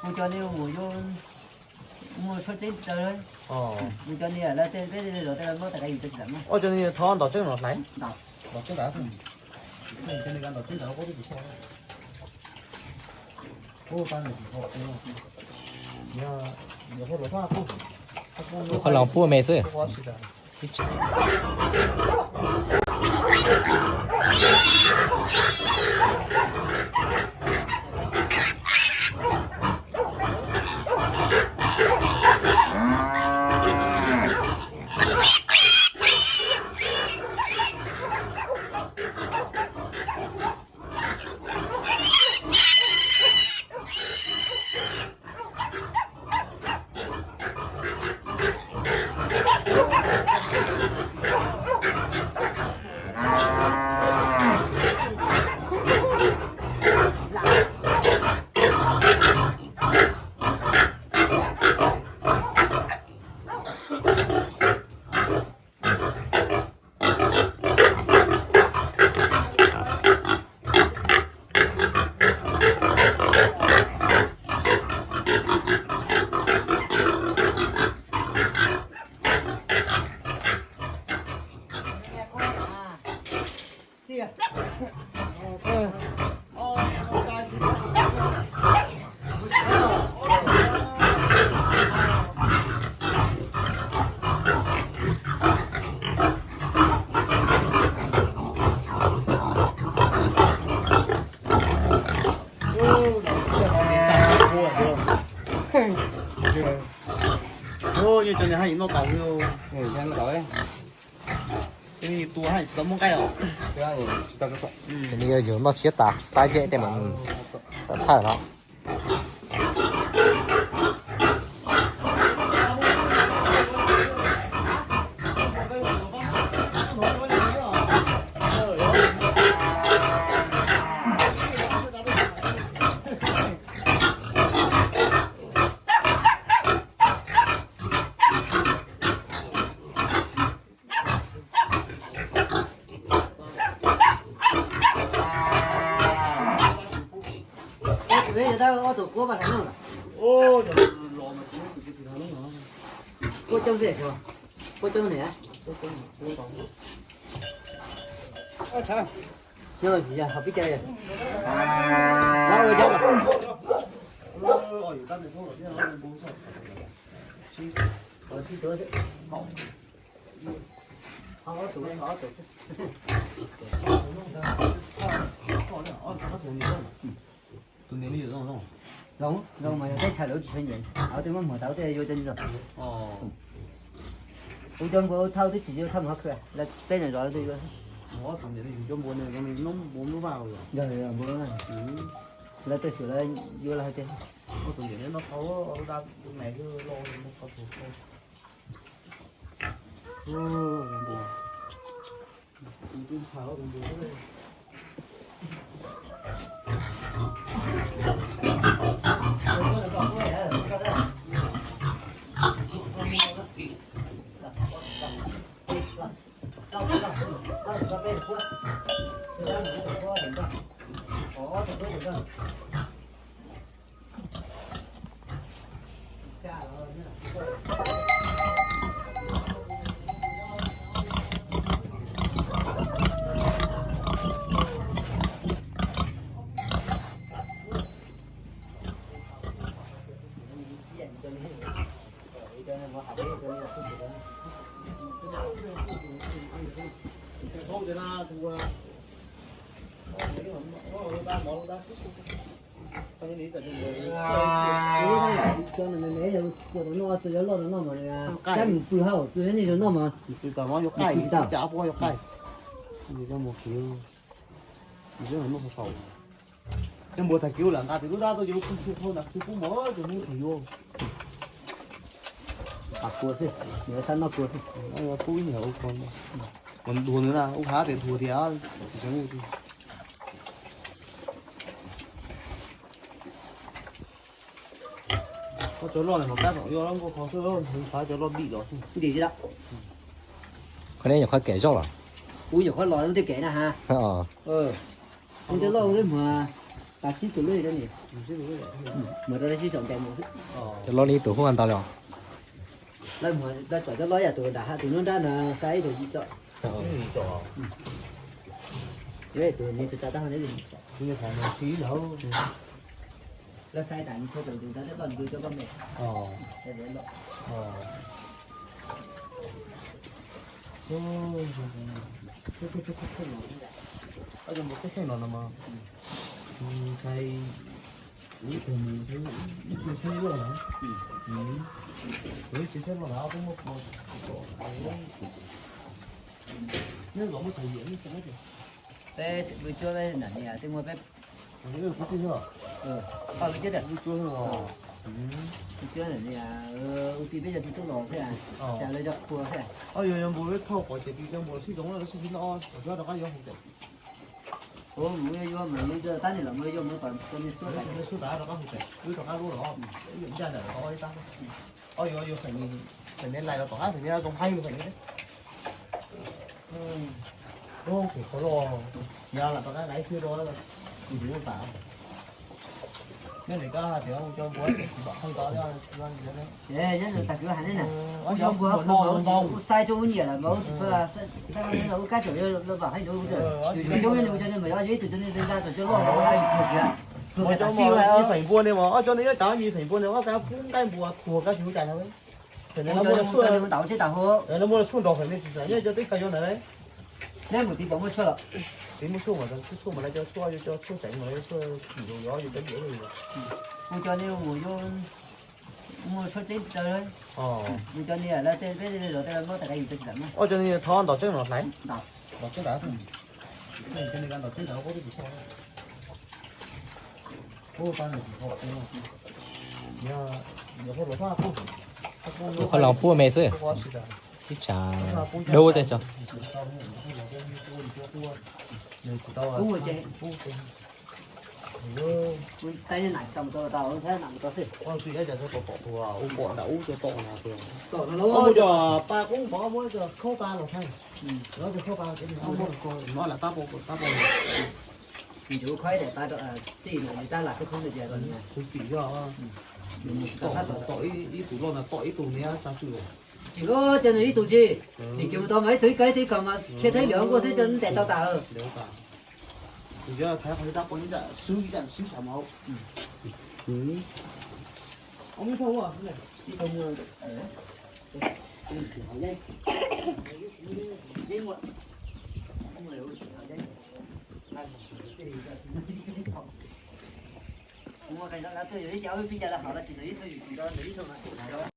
Mus cov ni mus yuav, mus suav tseeb raws. Mus cov ni lawv tej peb zov tej muab tas ka yus tsis lam muab. Ua cov ni thov ntaus tseeb los hlais. Ntaus tseeb ntawd. Cov ni ntaus tseeb ntawd. Qhov los pub me xwb. Ua, cov niag haj yam noj tau li. Tus haj yam tsis tau muab nqaij os. Nws yuav yug noj tshiab tas xab yej tej mas tawm thawj no. Ob tug peb yog tab ob tug quab paj hlais noj. Quab coob xwb, quab coob niam. Nyob tsis yog ho pib cai. Tus niam me nyuam zoo, zoo mas yog teb chaws lawv tsis tshua nyiam, lawv twb muab muag tau tej yuav cov zoo. Kuv cov npua thauj twb tsis yuav thauj mus hauv khw, lawv teb no zov lawv twb yuav. Tus niam me nyuam cov npua no npua lub vaj. Yog npua lub vaj, lawv tej xyuas lawv yuav lawv hais tias, tus niam no thauj lub dab tus me loj no qhov tus. Tus yog loj no mas cab mus pw hauv, tus yog nej zoo no mas. Tus tau no yuav qaij, tus tau yuav qaij. Nws coj mus kiv, nws coj mus xaus. Coj npua tag kiv lam nqa tus lub dab tuaj ces lub kuj tsis thauj nram kwj pub mov ces hnub tag yuav. Pas kua xwb, nws xav noj kua xwb. Pub ib nyuag ua kua, ua dua nws na, ub hav tias dua tias tsis tau ua. Cov loj no mas kab toom yuav nkauj qhov xwb, xav cov loj dim los xwb. Dim tsis tau. Qhov neb nyuam qhuav kem zaub los? Kuv nyuam qhuav los lub tej kem na ha. Kuv cov loj lub muag. Sib tus lub li, muag rau sib saum ntes mus. Cov loj li tus huaj ntau li os. Lawv muag, lawv tsom cov loj yam tus nram hav tus nruab nrab na, size ib tug yim tso. Tus ni tus tas tab ho ne. Lawv size tas nws tshuav tus tus tas teb loj nws cov loj me. Cov mus teb kheej no no mas ntshai, ib tug mus ib tug thiab loj na, ib tug thiab loj na, ob tug muaj pua. Nyob los muaj tag yam, peb ua cuab nram niam tej muaj peb. Ua cuab nram niam, ua tij peb cov tij tub los xwb, xyov lawv cov qhua xwb. Yog yog npus peb thauj pom ces tij cov npus sib zoo lawm sib sib noj, cov rov qab yuav hauv tsev. Mus yuav yuav mas yuav tab nim los mus yuav mus tom cov me xub, me xub tas rov qab hauv tsev, wb rov qab lub los, ncaj nram tod ib tab. Ob yuav yuav feem, feem ne lais los tom qab feem ne zoo haib feem ne. Ub, kuv qhov loj, yog lam rov qab nqa ib xwb rau kuv tus tas. Nyob li koj tias cov npua tsis pom qhov tod, tag kis hais ne, cov npua no ntau, ub saib tsuas ub nyiam lawm mas ub tsis tshua, ub kab tseem los vam hais rau ub, yus coob li cov ne mas yog ib tug cov ne ntau tom cov loj los ua hais pluag kiag, pluag kiag tas sib ua. Feem npua ne mas ob cov ne nyob tas me feem npua ne ob kab kub nqaij npua thuag kab tsis ua cas na. Feem ne no muaj tshuaj nrog feem ne tsis tas nyob cov teb chaws yuav ntawd. Neb mus tiv pom muaj tshuaj los? Tiv muaj tshuaj mas, tshuaj mas lawv cov tshuaj, cov tshuaj tseem mas lawv tshuaj kim los yog yus cov diam li. Mus cov ne mus yuav, mus tshuaj tseeb raws. Mus cov ne lawv tej peb zov tej muab tas ka yus cov tsis tas na. Ob cov ne thov ntaus tseeb los hlais. Ntaus tseeb tas. Qhov los pub me xwb, ib tsam dub tej xwb. Tus xim yog tom ib tug loj na tom ib tug ne tsa tsw. Tsis loj, cov nws ib tug tsis, nim kiag mus tau mas ib tug ib kawg ib tug ib kawg mas tsheb thaib liam nkuaj thiab cov ntes tau tas. Tus yog thaiv qhov tab pov ib tsam swb ib tsam swb tsam mas.